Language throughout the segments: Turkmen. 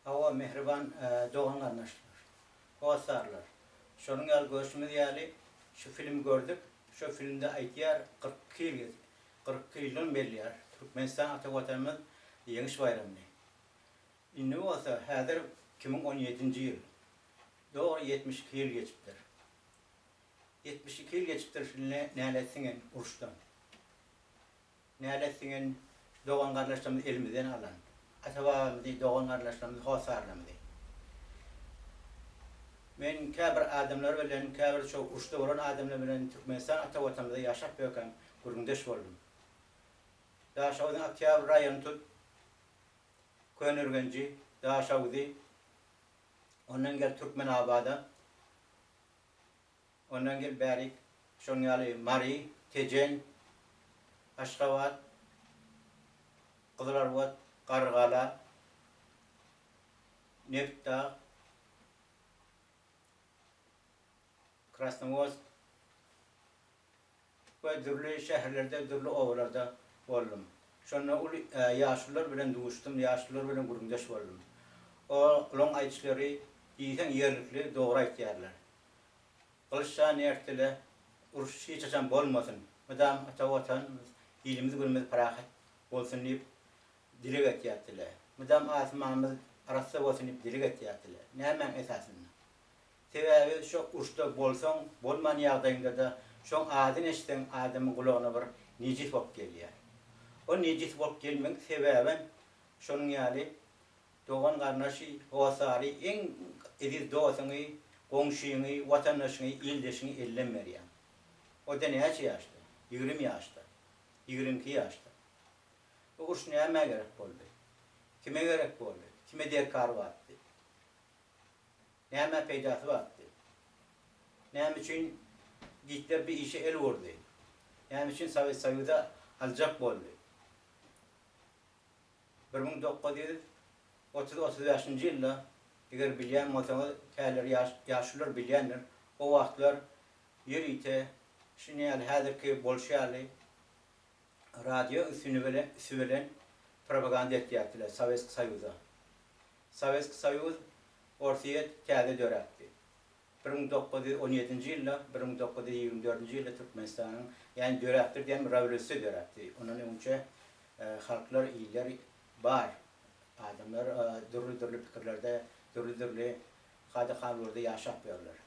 Hawa, mähriban dogan-garyndaşlar, hossarlar. Şonuň ýaly görşümiz ýaly, şu filmi gördük. Şo filmde aýtýar, 42 ýyl, 42 ýyldan belleýär Türkmenistan ata Watanymyz Ýeňiş baýramyny. Indi bolsa häzir 2017-nji ýyl. Dogry 72 ýyl geçipdir. 72 ýyl geçipdir şu nälet siňen uruşdan. Nälet siňen dogan-garyndaşlarymyzy elimizden alan, ata-babamyzy, dogan-garyndaşlarymyzy, hossarlarymyzy. Men käbir adamlar bilen, käbir şo uruşda bolan adamlar bilen Türkmenistan ata Watanymyzda ýaşap ýörkäm gürrüňdeş boldum. Daşoguzyň Oktýabr raýony tut, Köneürgenji, Daşoguzy, ondan gel Türkmenabada, Ondan gel bärik şonuň ýaly Mary, Tejen, Aşgabat, Gyzylarbat, Garrygala, Nebitdag, Krasnowodsk we dürli şäherlerde, dürli obalarda boldum. Şonda uly ýaşulular bilen duşdum, ýaşulular bilen gürrüňdeş boldum. Olaryň aýdyşlary diýseň ýerlikli, dogry aýtýarlar. Gylyç jan ertile uruş hiç haçan bolmasyn, mydam ata Watanymyz, ilimiz-günümiz parahat bolsun diýip dileg etýärdiler. Mydam asmanymyz arassa bolsun diýip dileg etýärdiler. Nämäň esasynda? Sebäbi şo uruşda bolsaň, bolman ýagdaýyňda-da şoň adyny eşitseň adamyň gulagyna bir nejis bolup gelýär. O nejis bolup gelmegiň sebäbem şonuň ýaly dogan-garyndaşy, hossary, iň eziz dostuňy, goňşyňy, watandaşyňy, ildeşiňi elden berýäň. O-da näçe ýaşda? 20 ýaşda. 22 ýaşda. Bu uruş nämä gerek boldy? Kime gerek boldy? Kime derkar batdy? Nämä peýdasy bardy? Näme üçin Gitler bir işe el urdy? Näme üçin Sowet Soýuza aljak boldy? 1930 35-nji ýylda, eger bilýän bolsaňyz, käler ýaş ýaşulular bilýändir, o wagtlar ýörite şuny ýaly häzirki bolşy ýaly radio üstüni bilen üsti bilen propaganda etýärdiler Sowetski Soýuza. Sowetski Soýuz, Orsýet täze döräpdi. 1917-nji ýylda, 1924-nji ýylda Türkmenistanyň, ýagny döräpdir diýen rewolýusiýa döräpdi. Ondan öňçe halklar, iller bar. Adamlar dürli-dürli pikirlerde, dürli-dürli kada-kanunlarda ýaşap ýörler.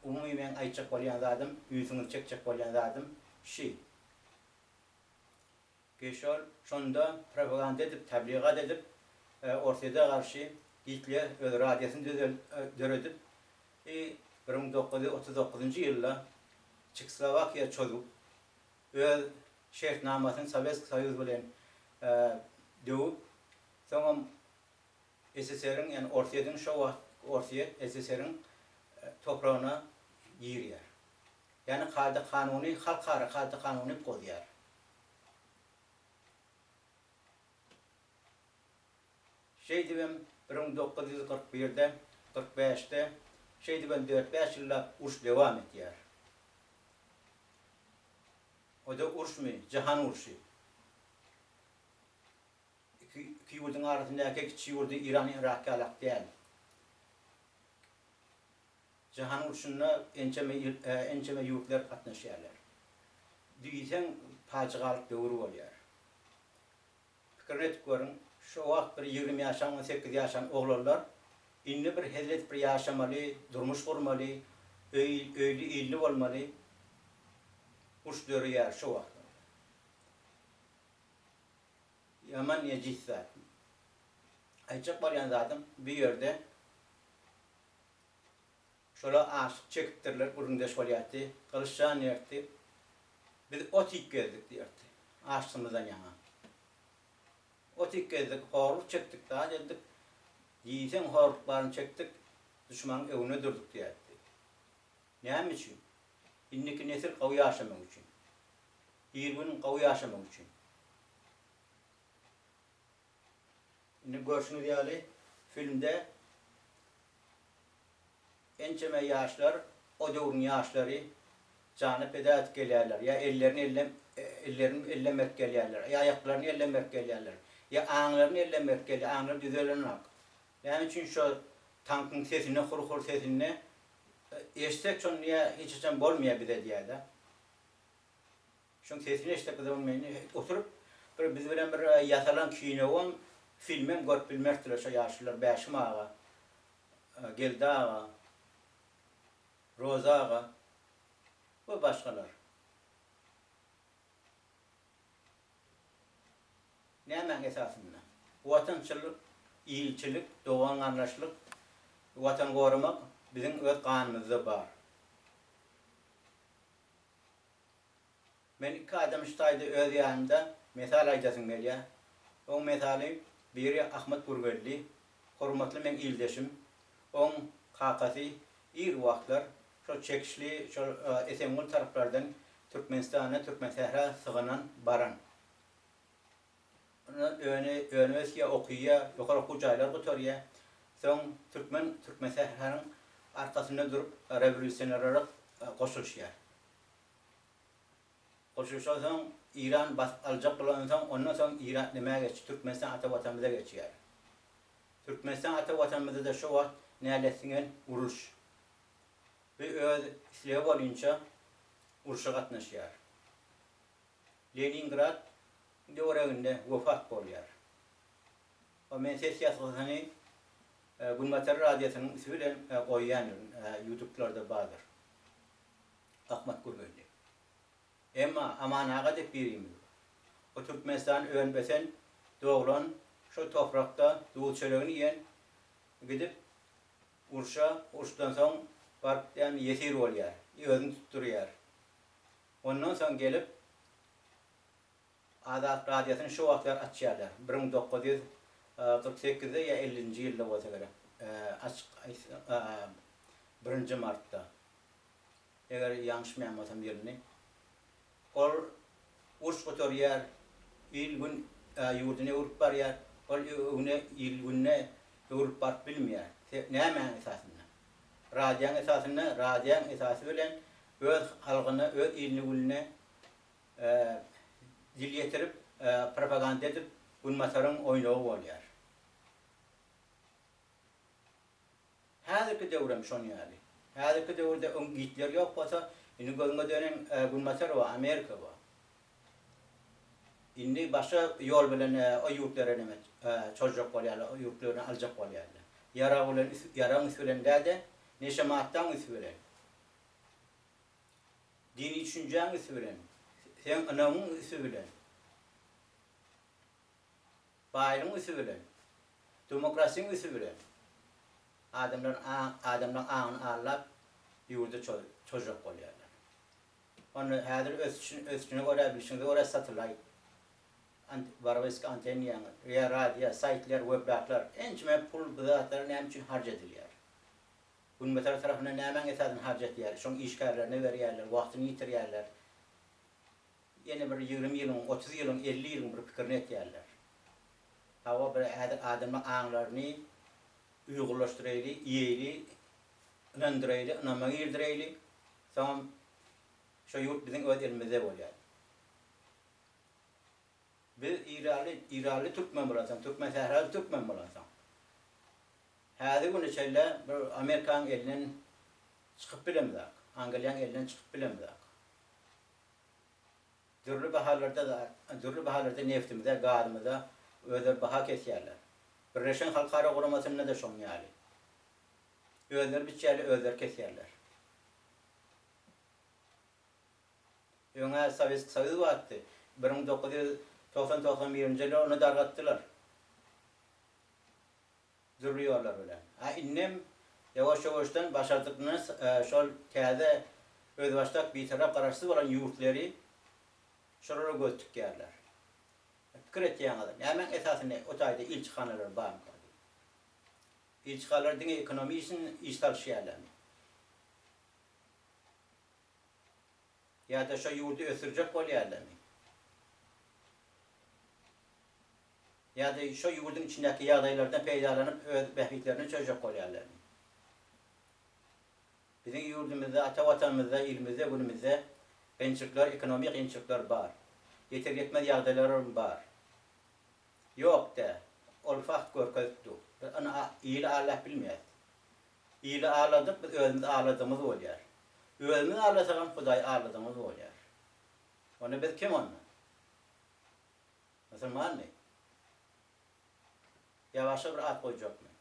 Umumy meň aýtjak bolýan zadym, ünsüňizi çekjek bolýan zadym şi. Ki şol şonda propaganda edip, tabligat edip, Orsýede garşy Gitler öz radiosyny döredip, i 1939-njy ýylda Çehoslowakiýa çozup, öz şertnamasyny Sowetski Soýuz bilen döwüp, soňam SSR-iň, ýagny Orsýediň şo wagt Orsýet SSR-iň topragyna girýär. Ýagny kada-kanuny, halkara kada-kanuny pozýar. Şeýdibem 1941-de, 45-de, şeýdibem dört-bäş ýyllap uruş dowam edýär. O-da uruşmy, jahan urşy. Iki, iki ýurduň arasyndaky kiçi ýurdy Iran, Yrak ýalak däl. Jahan urşunda ençeme ençeme ýurtlar gatnaşýarlar. Diýseň pajygalyk döwür bolýar. Pikirini edip görüň, şo wagt bir 20 ýaşan, 18 ýaşan oglanlar indi bir hezil edip bir ýaşamaly, durmuş gurmaly, öý, öýli-illi bolmaly. Uruş döreýär şo wagtlar. Ýaman nejis zat. Aýtjak bolýan zadym bu ýerde Şola açlyk çekipdirler, gürrüňdeş bolýardy. Gylyç jan diýerdi. Biz ot iýip gezdik diýerdi. Açlygymyzdan ýaňa. Ot iýip gezdik, horluk çekdik, zat etdik. Diýseň horluk baryny çekdik, duşmanyň öňünde durduk diýerdi. Näme üçin? Indiki nesil gowy ýaşamak üçin. Il-gün gowy ýaşamak üçin. Indi görşüňiz ýaly filmde ençeme ýaşlar, o döwrüň ýaşlary jana peda edip gelýärler, ýa ellerini elden ellerini elden berip gelýärler, ýa aýaklaryny elden berip gelýärler, ýa aňlaryny elden berip gelýär, aňlary düzelenok. Näme üçin şo tankyň sesini, hur-hur sesini eşitsek şony diýýär, hiç haçan bolmaýar bize diýýär-de. Şoň sesini eşitsek bize bolmaýar. Indi oturyp bir biz bilen bir ýasalan kinowam, filmem görüp bilmersdiler şo ýaşulular Bäşim aga, Geldi aga, Rozy aga we başgalar. Nämäň esasynda? Watançylyk, ilçilik, dogan-garyndaşlyk, Watany goramak biziň öz ganymyzda bar. Men iki adamy şu taýda öz ýanymda mesal aýdasym gelýär. Oň mesaly biri Ahmet Gurgeldi, hormatly meň ildeşim. Oň kakasy ir wagtlar şol çekişli şol Esengul taraplardan Türkmenistana, Türkmensähra sygynan, baran. Ondan öne, öne ösýär, okyýar, ýokary okuw jaýlar gutarýar. Soň türkmen Türkmensähranyň arkasynda durup rewolýusionerlere goşulyşýar. Goşulyşansoň Iran basyp aljak bolansoň ondan soň Iran nämä geçdi Türkmenistan ata watanymyza geçýär. Türkmenistan ata watanymyzda-da şo wagt näletsiňen uruş. Bu öz islegi bolýunça urşa gatnaşýar. Leningrad töwereginde wepat bolýar. O men ses ýazgysyny Günbatar radiosynyň üsti bilen goýýandyryn, ýutublarda bardyr. Ahmat Gürgenli. Emma Aman aga dek birimiz bar. O Türkmenistan önüp-ösen, doglan, şol toprakda duz-çöregini iýen, gidip urşa, uruşdan soň baryp ýagny ýesir bolýar, özüni tutdurýar. Ondan soň gelip Azat radiosyny şo wagtlar açýarlar. 1948-de ýa ellinji ýylda bolsa gerek, açyk aýtsak, birinji martda. Eger ýalňyşmaýan bolsam ýylyny. Ol uruş gutarýar, il-gün ýurduna öwrüp barýar. Ol öňüne il-gününe öwrülip baryp bilmeýär. Nämäň esasynda? Radioň esasynda, radioň esasy bilen öz halkyna, öz ilini-gününe dil ýetirip, propaganda edip, Günbataryň oýnagy bolýar. Häzirki döwrem şon ýaly. Häzirki döwürde öň Gitler ýok bolsa, indi gözüňe dönen Günbatar bar, Amerika bar. Indi başga ýol bilen o ýurtlara neme çozjak bolýarlar, o ýurtlaryny aljak bolýarlar. Ýarag bilen, ýaragyň üsti bilen däl-de, neşe maddaň üsti bilen. Dini düşünjäň üsti bilen, seň ynamyň üsti bilen. Baýlygyň üsti bilen, demokrasiýaň üsti bilen adamlaryň aň, adamlaryň aňyny aldap ýurda çozjak bolýarlar. Onda häzir ösüşin, ösüşine görä, bilşiňize görä satellite, ant, warweski anten diýýäňiz, ýa radio, saýtlar, weblaglar, ençeme pul bu zatlara näme üçin harç edilýär? Günbatar tarapyndan nämäň esasynda harç etýärler? Şoň işgärlerine berýärler, wagtyny ýitirýärler. Ýene bir 20 ýylyň, 30 ýylyň, 50 ýylyň bir pikirini etýärler. Hawa, bir häzir adamlaň aňlaryny uýgunlaşdyraýly, iýeýli, ynandyraýly, ynama girdireýli, soňam şo ýurt biziň öz elimizde bolýar. Biz Iranly, Iranly türkmen bolansoň, türkmen sähraly türkmen bolansoň, häzir güne çenli bir Amerikanyň elinden çykyp bilemzok, Angliýanyň elinden çykyp bilemzok. Dürli bahalarda dürli bahalarda neftimize, gazymyza özleri baha kesýärler. Birleşen Halkara Guramasynda-da şoň ýaly. Özleri biçýärler, özleri kesýärler. Öň-ä Sowetski Soýuz bardy. 1990, 91-nji ýyllar ony dargatdylar. Dürli ýollar bilen. A indem ýawaş-ýawaşdan başardyklaryny şol täze özbaşdak bitarap garaşsyz bolan ýurtlary şolara göz tikýärler. Pikir etýäňiz, nämäň esasynda o taýda ilçihanalar barmyka diýip. Ilçihanalar diňe ekonomiýa üçin iş salyşýarlarmy? Ýa-da şo ýurdy ösdürjek bolýarlarmy? Ýa-da şo ýurduň içindäki ýagdaýlardan peýdalanyp öz bähbitlerini çözjek bolýarlarmy? Biziň ýurdumyzda, ata Watanymyzda, ilimizde, günümizde kynçylyklar, ekonomik kynçylyklar bar. Ýeter-ýetmez ýagdaýlaram bar. Ýok dä, ol fakt görkezip dur. Bir ynha. Ili aldap bilmeýäs. Ili aldadyk biz özümizi aldadygymyz bolýar. Özümizi aldasagam Hudaýy aldadygymyz bolýar. Onda biz kim onda? Musulmanmy? Ýa başga bir at goýjakmy?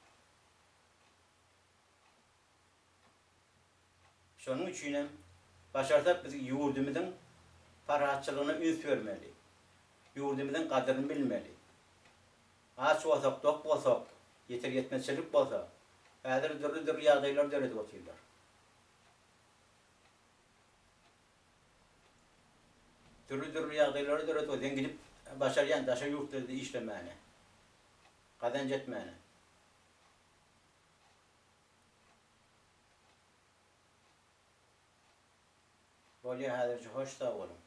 Şonuň üçinem başarsak biz ýurdumyzyň parahatçylygyna üns bermeli. Ýurdumyzyň gadyryny bilmeli. Aç bolsak, dok bolsak, ýeter-ýetmezçilik bolsa, häzir dürli-dürli ýagdaýlary döredip otyrlar. Dürli-dürli ýagdaýlary döredip otyr. Sen gidip başarýaň daşary ýurtlarda işlemäne, gazanç etmäne. Bolýa häzirçe hoş sag boluň.